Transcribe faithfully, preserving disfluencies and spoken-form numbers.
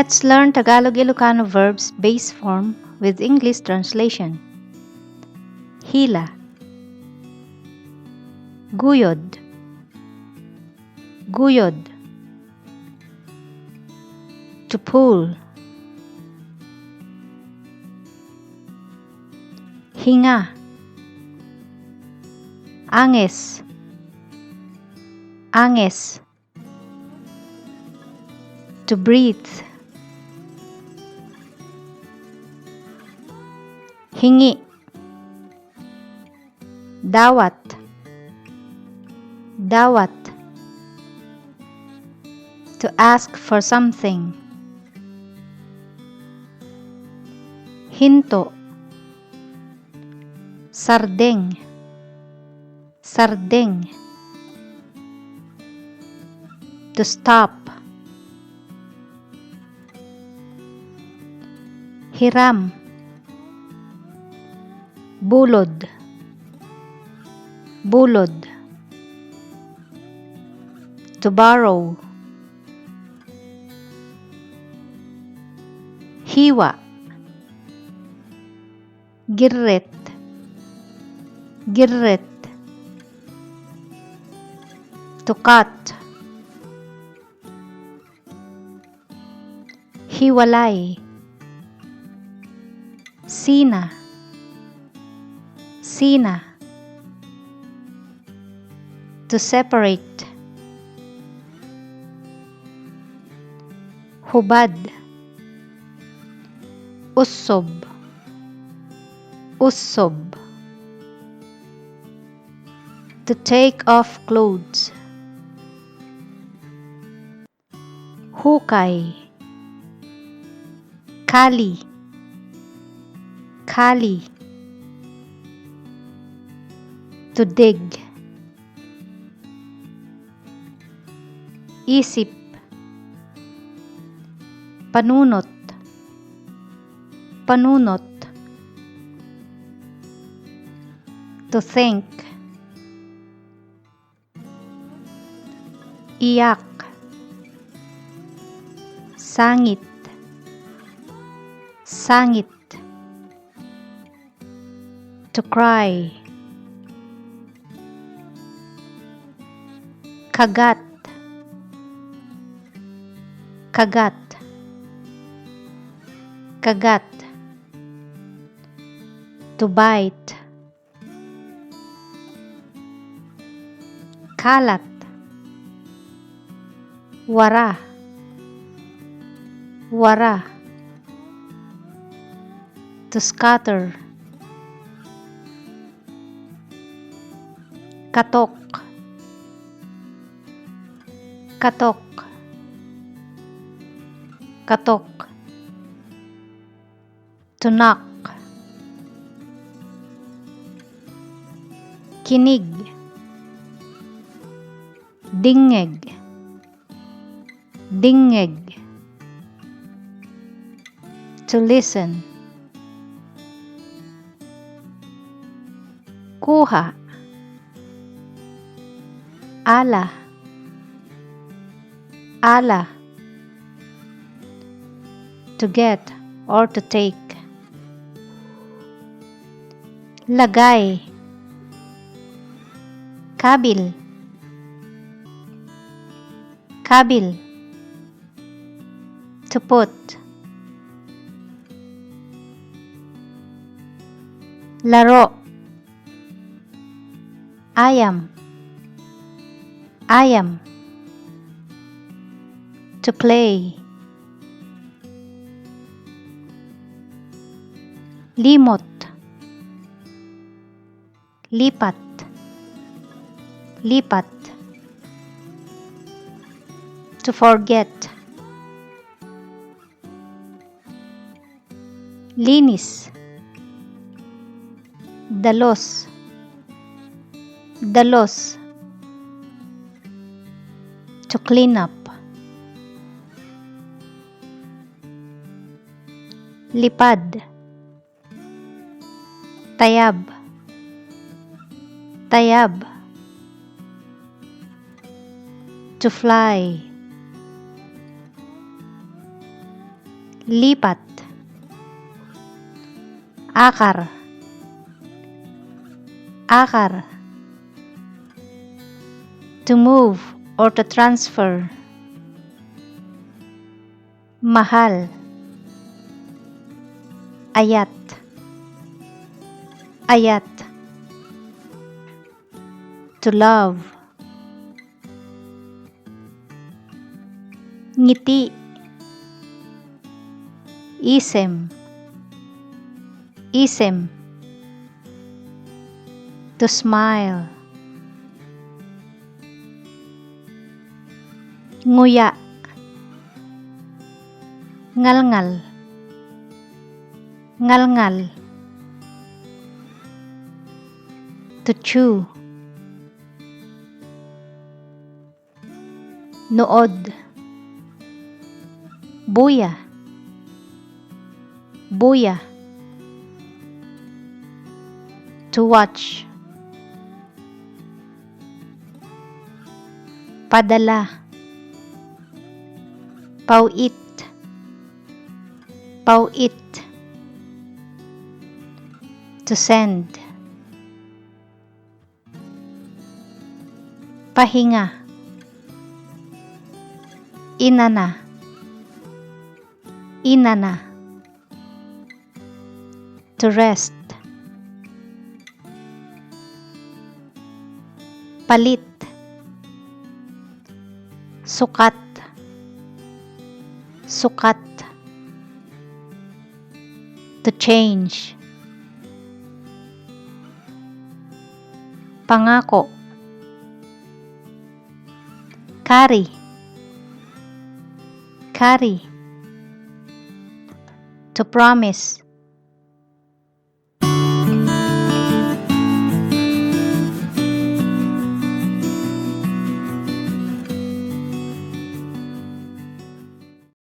Let's learn Tagalog Ilocano verbs base form with English translation. Hila. Guyod. Guyod. To pull. Hinga. Anges. Anges. To breathe. Hingi. Dawat. Dawat. To ask for something. Hinto. Sardeng. Sardeng. To stop. Hiram. Bulod. Bulod. To borrow. Hiwa. Girret. Girret. To cut. Hiwalay. Sina. Sina. To separate. Hubad. Ussob. Ussob. To take off clothes. Hukay. Kali. Kali. To dig. Isip. Panunot. Panunot. To think. Iyak. Sangit. Sangit. To cry. Kagat. Kagat. Kagat. To bite. Kalat. Wara. Wara. To scatter. Katok. Katok. Katok. To knock. Kinig. Dingngeg. Dingngeg. To listen. Kuha. Ala. Ala. To get or to take. Lagay. Kabil. Kabil. To put. Laro. Ayam. Ayam. To play. Limot. Lipat. Lipat. To forget. Linis. Dalos. Dalos. To clean up. Lipad. Tayab. Tayab. To fly. Lipat. Akar. Akar. To move or to transfer. Mahal. Ayat. Ayat. To love. Ngiti. Isem. Isem. To smile. Nguya. Ngalngal. Ngalngal. To chew. Nood. Buya. Buya. To watch. Padala. Paw-it. Paw-it. To send. Pahinga. Inana. Inana. To rest. Palit. Sukat. Sukat. To change. Pangako. Kari. Kari. To promise.